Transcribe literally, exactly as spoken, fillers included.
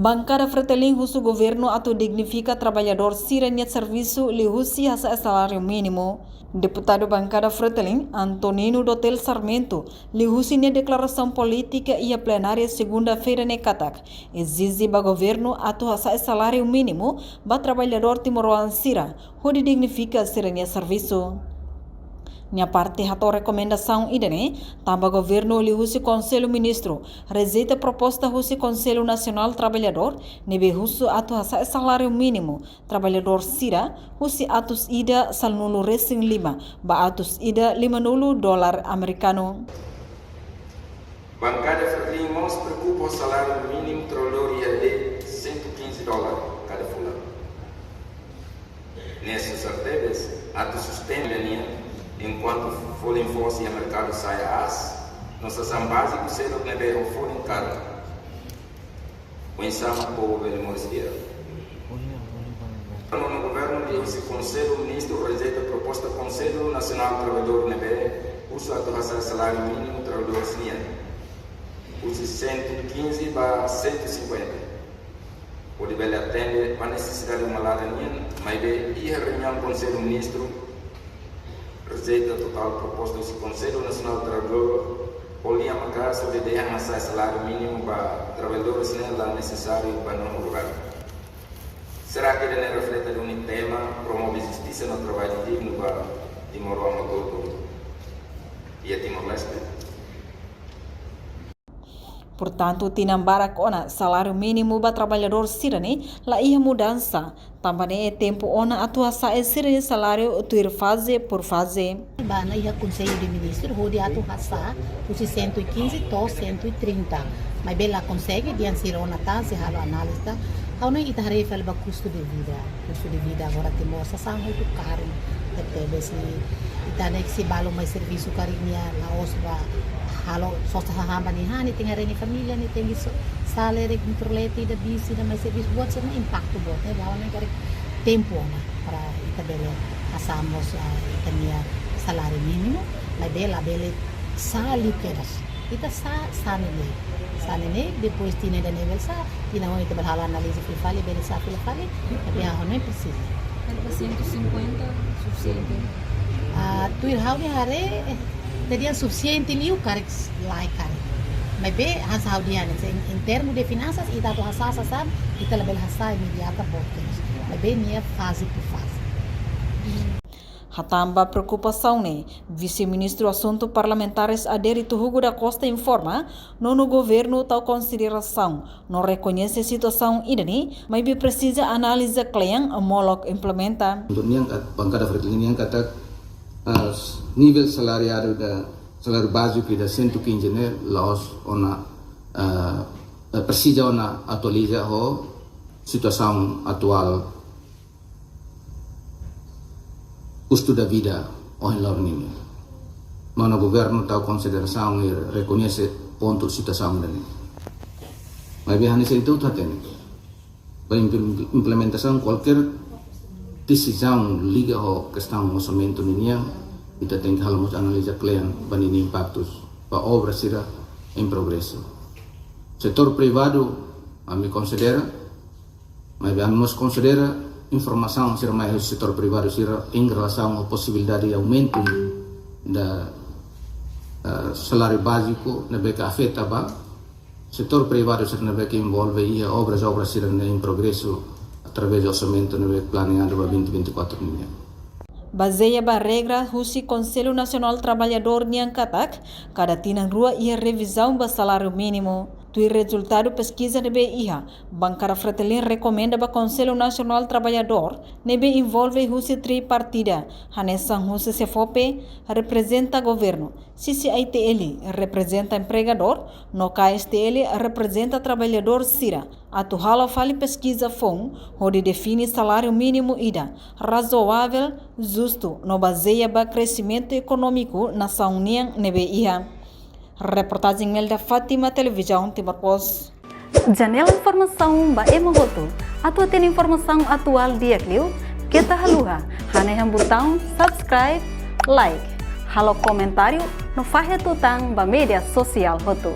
Bankada Fretilin husu governu atu dignifika traballadór sira-nia servisu liuhusi hasa'e saláriu mínimu. Deputadu Bankada Fretilin, Antonino Dotel Sarmento, liuhusi nia deklarasaun polítika iha plenária segunda-feira ne'e katak, ezije ba governu atu hasa'e saláriu mínimu ba traballadór timoroan sira, hodi dignifika sira-nia servisu. Nia parte hato'o rekomendasaun ida-ne'e, tanba governu liuhusi Konsellu Ministru rejeita proposta husi Konsellu Nasionál Traballadór, ne'ebé husu atu hasa'e saláriu mínimu traballadór sira husi atus ida sanulu-resin-lima ba atus ida limanulu dolar amerikanu. Bankada Fretilin mós preokupa ho saláriu mínimu traballadór iha de cento e quinze dólar kada fulan. Ne'e susar tebes atu sustenta nian, enkuantu folin foos iha merkadu sa'e aas, no sasán báziku seluk ne'ebé ho folin karu. Oinsá mak povu bele moris di'ak? Nonu governu liuhusi Konsellu Ministru rejeita proposta Konsellu Nasionál Traballadór ne'ebé husu atu hasa'e saláriu mínimu traballadór sira-nian, husi cento e quinze ba cento e cinquenta, hodi bele atende ba nesesidade uma lada nian, maibé iha reuniaun Konsellu Ministru rejeita totál proposta husi Konsellu Nasionál Traballadór, ho lian maka'as hodi dehan hasa'e saláriu mínimu ba traballadór sira-ne'e la nesesáriu ba nonu lugar. Será que ida-ne'e reflete duni tema promove justisa no traballu dignu ba timoroan hotu-hotu iha Timor-Leste? Portantu, tinan barak ona saláriu mínimu ba traballadór sira-ne'e la iha mudansa, tanba ne'e tempu ona atu hasa'e sira-nia saláriu tuir faze por faze. Bá ona iha Konsellu de Ministru hodi atu hasa'e husi cento e quinze to'o cento e trinta. Maibé la konsege, dehan sira ona tan, sei halo análize tan. Ha'u hanoin ita haree fali ba kustu de vida. Kustu de vida agora Timor sasán hotu karu. Tebetebes, ita ne'e se balu mai servisu karik nia la'ós ba halo sosa hahán ba nia han, nia tenke haree nia família, nia tenke so-, sa'e lerek, kontrola ida, bisi ida mai servisu, buat sira-ne'e impaktu boot, ne'e ha'u hanoin karik tempu ona para ita bele hasa'e mós, ah, ita-nia saláriu mínimu, maibé labele sa'e liu kedas. Ita sa'e, sa'e neineik. Sa'e neineik, depois tinan ida-ne'e bele sa'e, tinan oin ita bele halo análize fila fali, bele sa'e fila fali, tapi ha'u hanoin presiza. Karik ba cento e cinquenta sufisiente? Ah, tuir ha'u-nia haree, eh, ita dehan sufisiente liu karik, lae karik. Maibé, hanesan ha'u dehan, se em, em termo de finansas, ita atu hasa'e sasán, ita labele hasa'e imediata boot kedas. Maibé nia faze por faze. Hatán ba preokupasaun ne'e, Vise-Ministru Asuntu Parlamentares Adérito Hugo da Costa informa, nonu governu tau konsiderasaun, no rekoñese situasaun ida-ne'e, maibé presiza análize kle'an molok implementa. Untuk nian kat-, Bankada Fretilin nian katak, ah, nivel salariadu ida, saláriu báziku ida cento e quinze ne'e, la'ós ona, ah, eh, presiza ona atualiza ho situasaun atuál kustu da vida ohin loron nian. Nonu governu tau konsiderasaun i rekoñese pontu situasaun ida-ne'e. Maibé hanesan ita hotu hatene, ba imple-, implementasaun kualkér desizaun liga ho kestaun orsamentu ninian, ita tenke halo mós análize kle'an ba ninia impaktus ba obra sira em progresu. Setór privadu, ami konsidera, maibé ami mós konsidera informasaun sira mai husi setór privadu sira em relasaun a posibilidade de aumentu da, eh, saláriu báziku ne'ebé ke afeta ba setór privadu sira ne'ebé ke envolve iha obras, obras sira-ne'e em progresu através de orsamentu ne'ebé planeadu ba vinte vinte e quatro nian. Bazeia ba regra husi Konsellu Nasionál Traballadór nian katak, kada tinan rua iha revizaun ba saláriu mínimu. Tuir rezultadu peskiza ne'ebé iha, Bankada Fretilin rekomenda ba Konsellu Nasionál Traballadór, ne'ebé envolve husi tripartida, hanesan husi SEFOPE, reprezenta governu, CCI-TL reprezenta empregadór, no KSTL reprezenta traballadór sira, atu halo fali peskiza foun, hodi define saláriu mínimu ida razoavel, justu, no bazeia ba kresimentu ekonómiku nasaun nian ne'ebé iha. Reportajen Melda Fátima, Televizaun Timor Post. Janela informasaun ba ema hotu. Atu hatene informasaun atuál di'ak liu, keta haluha hanehan butaun subscribe, like, halo komentáriu no fahe tutan ba média sosiál hotu.